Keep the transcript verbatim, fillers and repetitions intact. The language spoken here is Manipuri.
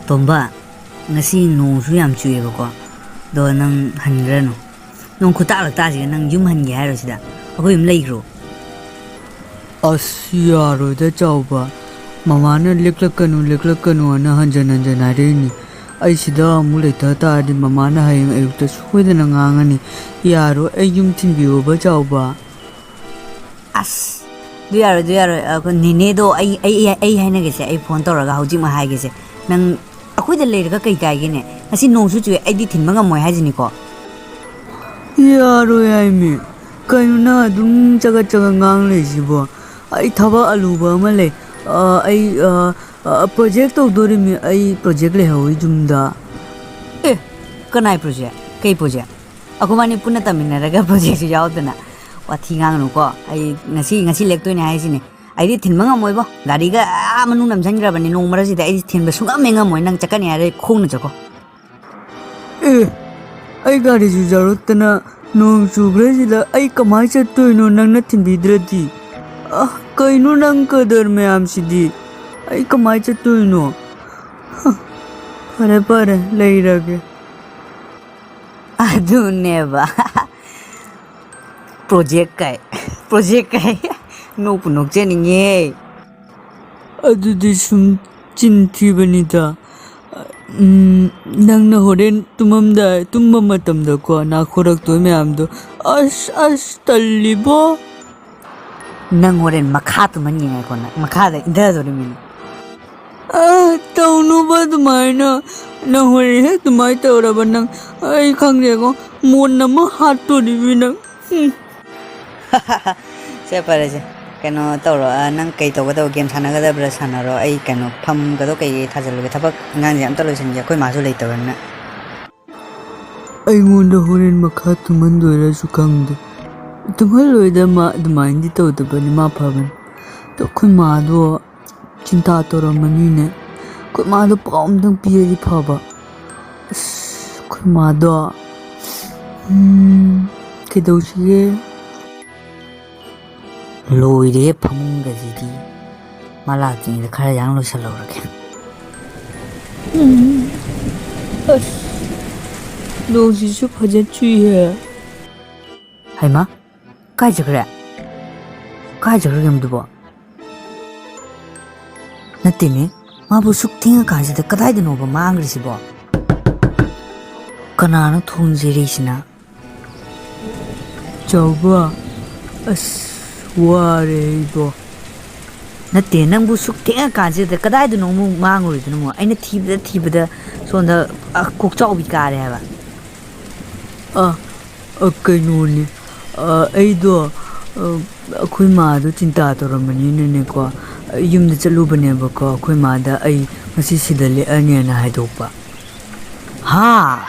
ꯇꯣꯝꯕ, ꯉꯁꯤ ꯅꯣꯡꯁꯨ ꯌꯥꯝ ꯆꯨꯏꯌꯦꯕꯀꯣ, ꯑꯗꯣ ꯅꯪ ꯍꯟꯈ꯭ꯔꯅꯨ꯫ ꯅꯣꯡ ꯈꯨꯇꯥ ꯂꯛꯇꯥꯁꯤꯒ ꯅꯪ ꯌꯨꯝ ꯍꯟꯒꯦ ꯍꯥꯏꯔꯣ ꯁꯤꯗ? ꯑꯩꯈꯣꯏ ꯌꯨꯝ ꯂꯩꯈ꯭ꯔꯣ꯫ ꯑꯁ, ꯌꯥꯔꯣꯏꯗ ꯆꯥꯎꯕ꯫ ꯃꯃꯥꯅ "ꯂꯦꯛꯂꯛꯀꯅꯨ, ꯂꯦꯛꯂꯛꯀꯅꯨ" ꯑꯅ ꯍꯟꯖꯟ ꯍꯟꯖꯟ ꯍꯥꯏꯔꯛꯏꯅꯤ꯫ ꯑꯩ ꯁꯤꯗ ꯑꯃꯨꯛ ꯂꯩꯊ ꯇꯥꯔꯗꯤ ꯃꯃꯥꯅ ꯍꯌꯦꯡ ꯑꯌꯨꯛꯇ ꯁꯣꯏꯗꯅ ꯉꯥꯡꯉꯅꯤ꯫ ꯌꯥꯔꯣꯏ, ꯑꯩ ꯌꯨꯝ ꯊꯤꯟꯕꯤꯌꯣꯕ ꯆꯥꯎꯕ꯫ ꯑꯁ, ꯑꯗꯨ ꯌꯥꯔꯣꯏ, ꯑꯗꯨ ꯌꯥꯔꯣꯏ꯫ ꯑꯩꯈꯣꯏ ꯅꯦꯅꯦꯗꯣ ꯑꯩ, ꯑꯩ, ꯑꯩ, ꯑꯩ ꯍꯥꯏꯅꯒꯦꯁꯦ, ꯑꯩ ꯐꯣꯟ ꯇꯧꯔꯒ ꯍꯧꯖꯤꯛꯃꯛ ꯍꯥꯏꯒꯦꯁꯦ꯫ ꯅꯪ ꯑꯩꯈꯣꯏꯗ ꯂꯩꯔꯒ ꯀꯩ ꯀꯥꯏꯒꯦꯅꯦ? ꯉꯁꯤ ꯅꯣꯡꯁꯨ ꯆꯨꯏ, ꯑꯩꯗꯤ ꯊꯤꯟꯕ ꯉꯝꯃꯣꯏ ꯍꯥꯏꯁꯤꯅꯤꯀꯣ꯫ ꯌꯥꯔꯣꯏ ꯍꯥꯏꯃꯤ꯫ ꯀꯩꯅꯣ ꯅꯪ ꯑꯗꯨꯝ ꯆꯒꯠ ꯆꯒꯠ ꯉꯥꯡ ꯂꯩꯁꯤꯕꯣ? ꯑꯩ ꯊꯕꯛ ꯑꯂꯨꯕ ꯑꯃ ꯂꯩ꯫ ꯑ, ꯑꯩ, ꯑ, ꯑ, ꯄ꯭ꯔꯣꯖꯦꯛ ꯇꯧꯗꯣꯔꯤꯃꯤ꯫ ꯑꯩ ꯄ꯭ꯔꯣꯖꯦꯛ ꯂꯩꯍꯧꯋꯤ ꯌꯨꯝꯗ꯫ ꯑꯦ, ꯀꯅꯥꯏ ꯄ꯭ꯔꯣꯖꯦꯛ? ꯀꯩ ꯄ꯭ꯔꯣꯖꯦꯛ? ꯑꯩꯈꯣꯏꯕꯥꯅꯤ ꯄꯨꯟꯅ ꯇꯝꯃꯤꯟꯅꯔꯒ ꯄ꯭ꯔꯣꯖꯦꯛꯁꯨ ꯌꯥꯎꯗꯅ꯫ ꯋꯥꯊꯤ ꯉꯥꯡꯒꯅꯨꯀꯣ꯫ ꯑꯩ ꯉꯁꯤ, ꯉꯁꯤ ꯂꯦꯛꯇꯣꯏꯅꯦ ꯍꯥꯏꯁꯤꯅꯦ꯫ ꯑꯩꯗꯤ ꯊꯤꯟꯕ ꯉꯝꯃꯣꯏꯕꯣ꯫ ꯒꯥꯔꯤꯒ ꯑꯥ ꯃꯅꯨꯡ ꯅꯝꯁꯤꯟꯈ꯭ꯔꯕꯅꯤ꯫ ꯅꯣꯡ ꯃꯔꯛꯁꯤꯗ ꯑꯩꯗꯤ ꯊꯤꯟꯕ ꯁꯨꯡꯉꯝ ꯍꯦꯛ ꯉꯝꯃꯣꯏ꯫ ꯅꯪ ꯆꯠꯀꯅꯤ ꯍꯥꯏꯔꯗꯤ ꯈꯣꯡꯅ ꯆꯠꯀꯣ꯫ ꯑꯦ, ꯑꯩ ꯒꯥꯔꯤꯁꯨ ꯌꯥꯎꯔꯛꯇꯅ ꯅꯣꯡ ꯆꯨꯈ꯭ꯔꯁꯤꯗ ꯑꯩ ꯀꯃꯥꯏ ꯆꯠꯇꯣꯏꯅꯣ ꯅꯪꯅ ꯊꯤꯟꯕꯤꯗ꯭ꯔꯗꯤ? ꯑ, ꯀꯩꯅꯣ ꯅꯪ ꯀꯗꯔ ꯃꯌꯥꯝꯁꯤꯗꯤ? ꯑꯩ ꯀꯃꯥꯏ ꯆꯠꯇꯣꯏꯅꯣ? ꯍ, ꯐꯔꯦ, ꯐꯔꯦ, ꯂꯩꯔꯒꯦ꯫ ꯑꯗꯨꯅꯦꯕ꯫ ꯄ꯭ꯔꯣꯖꯦꯛ ꯀꯥꯏ, ꯄ꯭ꯔꯣꯖꯦꯛ ꯀꯥꯏ꯫ ꯅꯣꯛꯄꯨ ꯅꯣꯛꯆꯅꯤꯡꯉꯦ꯫ ꯑꯗꯨꯗꯤ ꯁꯨꯝ ꯆꯤꯟ ꯊꯤꯕꯅꯤꯗ꯫ ꯎꯝ, ꯅꯪꯅ ꯍꯣꯔꯦꯟ ꯇꯨꯝꯃꯝꯗꯥꯏ, ꯇꯨꯝꯕ ꯃꯇꯝꯗꯀꯣ, ꯅꯥꯈꯣꯔꯛꯇꯣꯏ ꯃꯌꯥꯝꯗꯣ, ꯑꯁ, ꯑꯁ, ꯇꯜꯂꯤꯕꯣ꯫ ꯅꯪ ꯍꯣꯔꯦꯟ ꯃꯈꯥ ꯇꯨꯝꯍꯟꯒꯦ, ꯉꯥꯏꯈꯣ, ꯅꯪ ꯃꯈꯥꯗ ꯏꯟꯊꯗꯣꯔꯤꯃꯤꯅꯦ꯫ ꯑ, ꯇꯧꯅꯨꯕ ꯑꯗꯨꯃꯥꯏꯅ꯫ ꯅꯪ ꯍꯣꯔꯦꯟ ꯍꯦꯛ ꯑꯗꯨꯃꯥꯏꯅ ꯇꯧꯔꯕ, ꯅꯪ, ꯑꯩ ꯈꯪꯗꯦꯀꯣ, ꯃꯣꯟ ꯑꯃ ꯍꯥꯠꯇꯣꯔꯤꯃꯤ ꯅꯪ꯫ ꯎꯝ꯫ ꯁꯦ, ꯐꯔꯦꯁꯦ꯫ ꯀꯩꯅꯣ ꯇꯧꯔꯣ, ꯑ, ꯅꯪ ꯀꯩ ꯇꯧꯒꯗꯕ, ꯒꯦꯝ ꯁꯥꯟꯅꯒꯗꯕ꯭ꯔꯥ ꯁꯥꯟꯅꯔꯣ꯫ ꯑꯩ ꯀꯩꯅꯣ ꯐꯝꯒꯗꯣ ꯀꯩꯀꯩ ꯊꯥꯖꯤꯜꯂꯨꯒꯦ꯫ ꯊꯕꯛ ꯏꯪꯈꯥꯡꯁꯦ ꯑꯝꯇ ꯂꯣꯏꯁꯤꯟꯒꯦ, ꯑꯩꯈꯣꯏ ꯃꯥꯁꯨ ꯂꯩꯇꯕꯅꯤꯅ꯫ ꯑꯩꯉꯣꯟꯗ ꯍꯣꯔꯦꯟ ꯃꯈꯥ ꯇꯨꯝꯍꯟꯗꯣꯏꯔꯁꯨ ꯈꯪꯗꯦ꯫ ꯇꯨꯝꯍꯜꯂꯣꯏꯗ ꯃꯥ, ꯑꯗꯨꯃꯥꯏꯅꯗꯤ ꯇꯧꯗꯕꯅꯤ, ꯃꯥ ꯐꯕꯅꯤ꯫ ꯑꯗꯣ ꯑꯩꯈꯣꯏ ꯃꯥꯗꯣ ꯆꯤꯟꯇꯥ ꯇꯧꯔꯝꯃꯅꯤꯅꯦ꯫ ꯑꯩꯈꯣꯏ ꯃꯥꯗꯣ ꯄꯥꯎ ꯑꯝꯇꯪ ꯄꯤꯔꯗꯤ ꯐꯕ꯫ ꯑꯁ, ꯑꯩꯈꯣꯏ ꯃꯥꯗꯣ, ꯎꯝ, ꯀꯩꯗꯧꯁꯤꯒꯦ? ꯂꯣꯏꯔꯦ ꯐꯃꯨꯡꯒꯁꯤꯗꯤ꯫ ꯃꯥ ꯂꯥꯛꯇ꯭ꯔꯤꯉꯩꯗ ꯈꯔ ꯌꯥꯡ ꯂꯣꯏꯁꯜꯍꯧꯔꯒꯦ꯫ ꯑꯁ, ꯅꯣꯡꯁꯤꯁꯨ ꯐꯖꯅ ꯆꯨꯏꯍꯦ꯫ ꯍꯩꯃꯥ, ꯀꯥꯏ ꯆꯠꯈ꯭ꯔꯦ? ꯀꯥꯏ ꯆꯠꯈ꯭ꯔꯒꯦ ꯑꯃꯗꯨꯕꯣ? ꯅꯠꯇꯦꯅꯦ, ꯃꯥꯕꯨ ꯁꯨꯛ ꯊꯦꯡꯉꯀꯥꯟꯁꯤꯗ ꯀꯗꯥꯏꯗꯅꯣꯕ ꯃꯥꯡꯈ꯭ꯔꯤꯁꯤꯕꯣ? ꯀꯅꯥꯅꯣ ꯊꯣꯡ ꯌꯩꯔꯛꯏꯁꯤꯅ? ꯆꯥꯎꯕ, ꯑꯁ, ꯋꯥꯔꯦ ꯑꯩꯕꯣ꯫ ꯅꯠꯇꯦ, ꯅꯪꯕꯨ ꯁꯨꯛ ꯊꯦꯡꯉꯀꯥꯟꯁꯤꯗ ꯀꯗꯥꯏꯗꯅꯣ ꯑꯃꯨꯛ ꯃꯥꯡꯉꯨꯔꯤꯗꯨꯅ ꯑꯃꯨꯛ? ꯑꯩꯅ ꯊꯤꯕꯗ ꯊꯤꯕꯗ ꯁꯣꯝꯗ, ꯑ, ꯀꯣꯛꯆꯥꯎꯕꯤ ꯀꯥꯔꯦ ꯍꯥꯏꯕ꯫ ꯑ, ꯑ, ꯀꯩꯅꯣꯅꯦ, ꯑ, ꯑꯩꯗꯣ, ꯑ, ꯑꯩꯈꯣꯏ ꯃꯥꯗꯣ ꯆꯤꯟꯇꯥ ꯇꯧꯔꯝꯕꯅꯤꯅꯅꯦꯀꯣ, ꯌꯨꯝꯗ ꯆꯠꯂꯨꯕꯅꯦꯕꯀꯣ, ꯑꯩꯈꯣꯏ ꯃꯥꯗ ꯑꯩ ꯉꯁꯤ ꯁꯤꯗ ꯂꯦꯛꯑꯅꯦꯅ ꯍꯥꯏꯗꯣꯛꯄ꯫ ꯍꯥ?